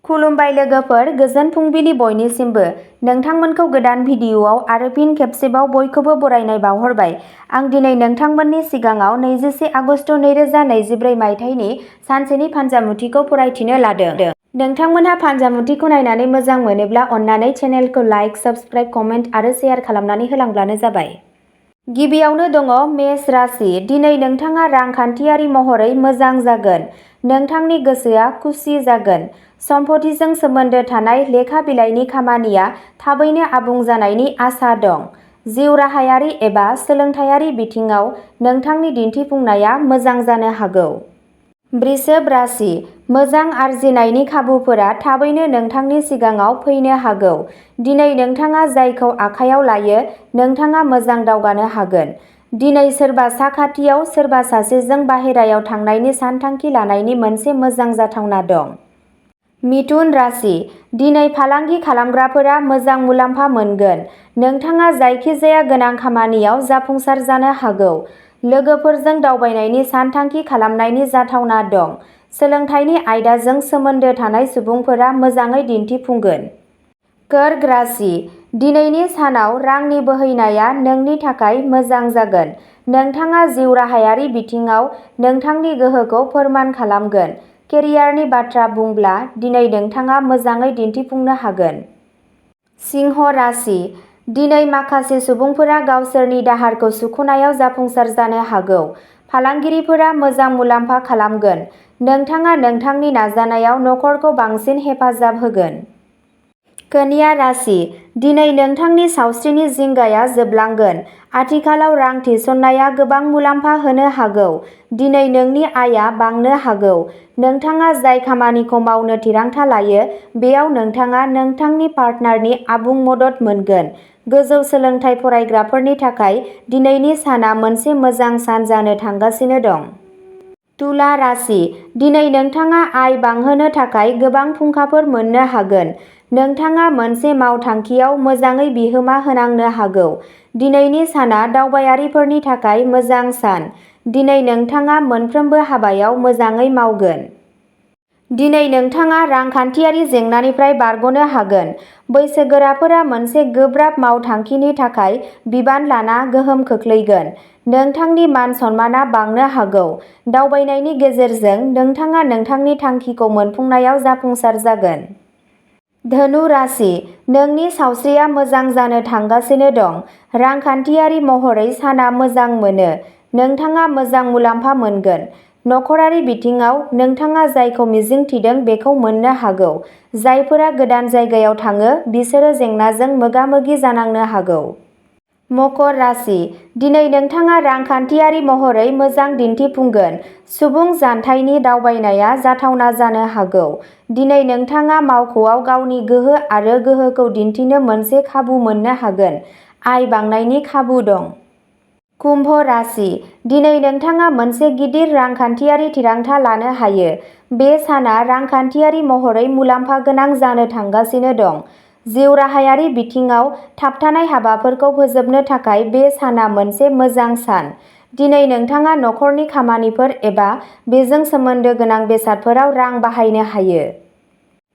खुलुमबाय लोगोफोर, गोजोन फुंबिलि बयनिसिमबो। नोंथांमोनखौ गोदान भिडिअ'आव आरो फिन खेबसेबाव बयखौबो बरायनाय बावहरबाय। आं दिनै नोंथांमोननि सिगाङाव 21 आगस्ट 2024 मायथाइनि सानसेनि फानजामुथिखौ फरायथिनो लादों। नोंथांमोनहा फानजामुथिखौ नायनानै मोजां मोनोब्ला अन्नानै चेनेलखौ लाइक, साबस्क्राइब, कमेन्ट आरो शेयार खालामनानै होलांब्लानो जाबाय। गिबियावनो दङ मेष राशि। दिनै नोंथाङा रांखान्थियारि महरै मोजां जागोन। नोंथांनि गोसोआ खुसि जागोन। सम्पथिजों सोमोन्दो थानाय लेखा बिलाइनि खामानिया थाबैनो आबुं जानायनि आसा दं। जिउ राहायारि एबा सोलोंथायारि बिथिङाव नोंथांनि दिन्थिफुंनाया मोजां जानो हागौ। वृषभ राशि। मोजां आर्जिनायनि खाबुफोरा थाबैनो नोंथांनि सिगाङाव फैनो हागौ। दिनै नोंथाङा जायखौ आखायाव लायो, नोंथाङा मोजां दावगानो हागोन। दिनै सोरबा साखाथियाव सोरबा सासेजों बाहेरायाव थांनायनि सानथांखि लानायनि मोनसे मोजां जाथावना दं। मिथुन राशि। दिनै फालांगि खालामग्राफोरा मोजां मुलाम्फा मोनगोन। नोंथाङा जायखिजाया गोनां खामानियाव जाफुंसार जानो हागौ। लोगोफोरजों दावबायनायनि सानथांखि खालामनायनि जाथावना दं। सोलोंथाइनि आयदाजों सोमोन्दो थानाय सुबुंफोरा मोजाङै दिन्थिफुंगोन। कर्क राशि। दिनैनि सानाव रांनि बोहैनाया नोंनि थाखाय मोजां जागोन। नोंथाङा जिउ राहायारि बिथिङाव नोंथांनि गोहोखौ फोरमान खालामगोन। केरियारनि बाथ्रा बुंब्ला दिनै नोंथाङा मोजाङै दिन्थिफुंनो हागोन। सिंह राशि। दिनै माखासे सुबुंफोरा गावसोरनि दाहारखौ सुख'नायाव जाफुंसार जानो हागौ। फालांगिरिफोरा मोजां मुलाम्फा खालामगोन। नोंथाङा नोंथांनि नाजानायाव नखरखौ बांसिन हेफाजाब होगोन। कन्या राशि। दिनै नोंथांनि सावस्रिनि जिंगाया जोबलांगोन। आथिखालाव रां थिसननाया गोबां मुलाम्फा होनो हागौ। दिनै नोंनि आयआ बांनो हागौ। नोंथाङा जाय खामानिखौ मावनो थिरांथा लायो, बेयाव नोंथाङा नोंथांनि पार्टनारनि आबुं मदद मोनगोन। गोजौ सोलोंथाइ फरायग्राफोरनि थाखाय दिनैनि साना मोनसे मोजां सान जानो थांगासिनो दं। तुला राशि। दिनै नोंथाङा आय बांहोनो थाखाय गोबां फुंखाफोर मोन्नो हागोन। नोंथाङा मोनसे मावथांखियाव मोजाङै बिहोमा होनांनो हागौ। दिनैनि साना दावबायारिफोरनि थाखाय मोजां सान। दिनै नोंथाङा मोनफ्रोमबो हाबायाव मोजाङै मावगोन। दिनै नोंथाङा रांखान्थियारि जेंनानिफ्राय बारग'नो हागोन। बैसोगोराफोरा मोनसे गोब्राब मावथांखिनि थाखाय बिबान लाना गोहोम खोख्लैगोन। नोंथांनि मान-सन्मानआ बांनो हागौ। दावबायनायनि गेजेरजों नोंथाङा नोंथांनि थांखिखौ मोनफुंनायाव जाफुंसार जागोन। धनु राशि। नोंनि सावस्रिया मोजां जानो थांगासिनो दं। रांखान्थियारि महरै साना मोजां मोनो। नोंथाङा मोजां मुलाम्फा मोनगोन। नखरारि बिथिङाव नोंथाङा जायखौ मिजिंथिदों बेखौ मोननो हागौ। जायफोरा गोदान जायगायाव थाङो बिसोरो जेंनाजों मोगा-मोगि जानांनो हागौ। मकर राशि। दिनै नोंथाङा रांखान्थियारि महरै मोजां दिन्थिफुंगोन। सुबुं जानथायनि दावबायनाया जाथावना जानो हागौ। दिनै नोंथाङा मावख'आव गावनि गोहो आरो गोहोखौ दिन्थिनो मोनसे खाबु मोननो हागोन। आय बांनायनि खाबु दं। कुम्भ राशि। दिनै नोंथाङा मोनसे गिदिर रांखान्थियारि थिरांथा लानो हायो। बे साना रांखान्थियारि महरै मुलाम्फा गोनां जानो थांगासिनो दं। जिउ राहायारि बिथिङाव थाबथानाय हाबाफोरखौ फोजोबनो थाखाय बे साना मोनसे मोजां सान। दिनै नोंथाङा नखरनि खामानिफोर एबा बेजों सोमोन्दो गोनां बेसादफोराव रां बाहायनो हायो।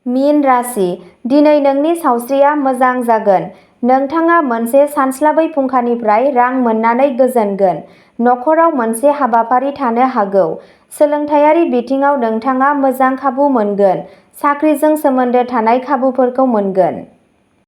मीन राशि। दिनै नोंनि सावस्रिया मोजां जागोन। नोंथाङा मोनसे सानस्लाबै फुंखानिफ्राय रां मोननानै गोजोनगोन। नखराव मोनसे हाबाफारि थानो हागौ। सोलोंथायारि बिथिङाव नोंथाङा मोजां खाबु मोनगोन। साख्रिजों सोमोन्दो थानाय खाबुफोरखौ मोनगोन।